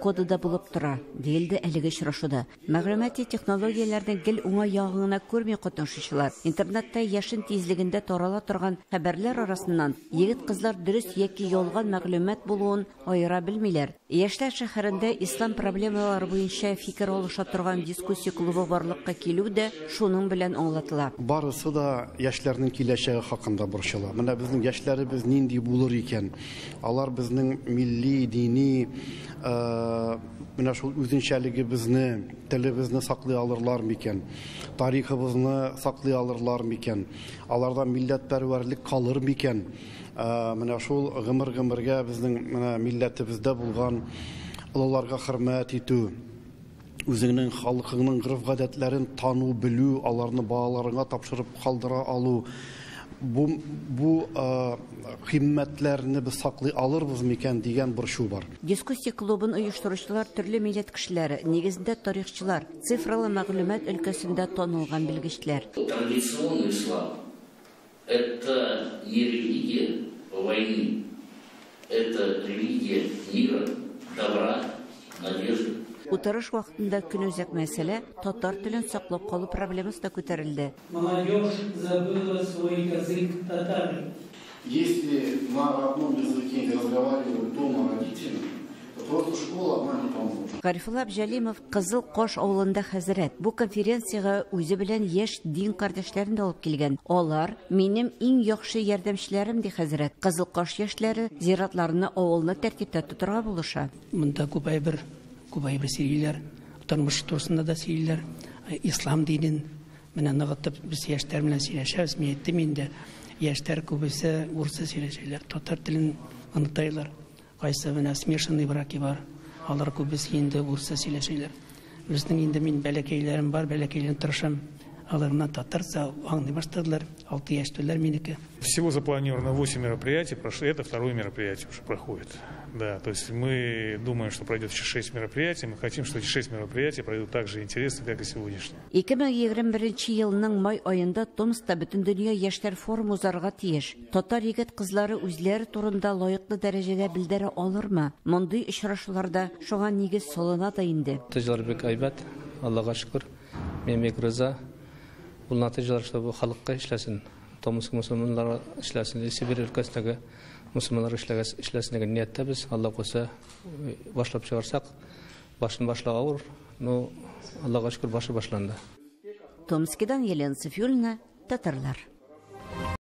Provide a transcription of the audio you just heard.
Коды да булып тора, диелде әлеге очрашуда. Мәгълүмати технологияләрнең гел уңай ягын гына күрми катнашучылар. Интернетта яшен тизлегендә тарала торган хәбәрләр арасыннан егет-кызлар дөрес яки ялган мәгълүмат булуын аера белмиләр. Яшьләр шәһәрендә ислам проблемалары буенча фикер алыша торган дискуссия клубы барлыкка килү дә шуның белән аңлатыла. Барысы да яшьләрнең киләчәге хакында борчыла. Менә безнең яшьләребез нинди булыр икән? Алар безнең милли, дини, менә шул үзенчәлегебезне, телебезне саклый алырлар микән? Тарихыбызны саклый алырлар микән? Аларда милләтпәрвәрлек калыр микән? Менә шул гомер-гомергә безнең менә милләтебездә булган олыларга хөрмәт итү, үзеңнең халкыңның гореф-гадәтләрен тану, белү, аларны балаларыңа тапшырып калдыра алу, бу кыйммәтләрне без саклый алырбыз микән дигән борчу бар. Дискуссия клубын оештыручылар төрле милләт кешеләре, нигезендә тарихчылар, цифралы мәгълүмат өлкәсендә танылган белгечләр. Традиционный ислам – это не религия войны, это религия мира, добра, надежды. Утырыш вакытында көнүзәк мәсьәлә татар телен саклап калу проблемасы да күтәрелде. Молодежь забыла свой язык татары. Если на родном языке не разговаривают дома родители, то просто школа одна не поможет. Гарифулла Абҗалимов Кызыл Кош авылында хәзрәт. Бу конференциягә үзе белән яшь дин кардәшләрен дә алып килгән. Алар минем иң яхшы ярдәмчеләрем, ди хәзрәт. Кызыл Кош яшьләре зиратларны, авылны тәртиптә тотарга булыша. Монда күп әйбер сөйлиләр, тормыш турысында да сөйлиләр, ислам динен менә ныгытып без яшьләр белән сөйләшәбез. Мин әйттем инде, яшьләр күбесе урысча сөйләшәләр, татар телен онытайлар. Кайсы менә смешанный браки бар, алар күбесе инде урысча сөйләшәләр. Безнең инде мин бәләкәйләрем бар, бәләкәйләрен тырышам. Алар менә татарча аңлый башладылар, 6 яшьтәләр минеке. Всего запланировано 8 мероприятий, прошло, это второе мероприятие уже проходит. Да, то есть мы думаем, что пройдет еще 6 мероприятий, мы хотим, что эти 6 мероприятий пройдут так же интересно, как и сегодняшнее. 2021 елның май аенда Томскта Бөтендөнья яшьләр форумы узарга тиеш. Татар егет кызлары үзләре турында лаеклы дәрәҗәдә белдерә алырмы? Мондый очрашуларда шуңа нигез салына да инде. Нәтиҗәләр бик әйбәт, Аллага шөкер. Мин бик риза. Бу нәтиҗәләр шул бу халыкка эшләсен, Томск мөселманнары эшләсен, Сибирь өлкәсендәге мөселманнар эшләсен дигән нияттә без, Алла куса, башлап чыгарсак, башын башлау авыр, но Аллага шөкер, башы башланды. Томскидан Елена Софиуллина, Татарлар.